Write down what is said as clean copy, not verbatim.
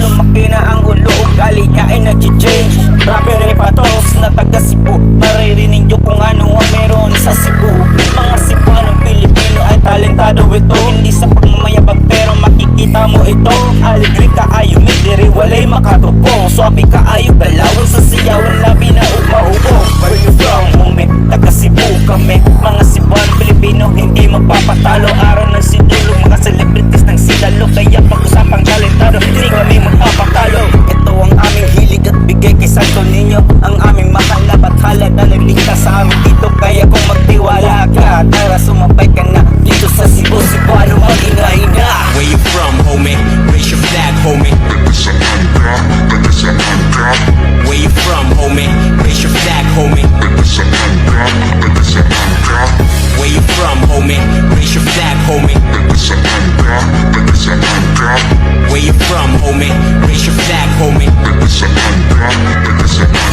Lumaki na ang ulo, ugali niya ay nag-change. Rapper ay patos na taga Cebu. Maririnig nyo kung ano ang meron sa Cebu. Mga Cebuano, Pilipino ay talentado ito. Hindi sa pagmamayabang pero makikita mo ito. Alegre kaayo mi diri, walay makatupong. Swabe kaayo galawon sa siyawan, labi na ug maubong. Where you from, homie? Taga Cebu kami. Mga Cebuano, Pilipino, hindi magpapatalo. Araw ng Sinulog, mga celebrities ng Sinulog. Kaya pag-usapang talentado, hindi kami magpapatalo. Ito ang aming hilig at bigay kay Santo Niño. Ang aming mahal na bathala na nagligtas sa amin dito. Kaya kung magtiwala ka, tara, sumabay ka na dito sa Cebu, Cebuano, mag-ingay na. Where you from, homie? Raise your flag, homie. Taga saan ka? Taga saan ka? Where you from, homie? Raise your flag, homie. Taga saan ka? Taga saan ka? Where you from, homie? Raise your flag, homie. Taga saan ka? Taga saan ka? Where you from, homie? Raise your flag, homie. Taga saan ka? Taga saan ka?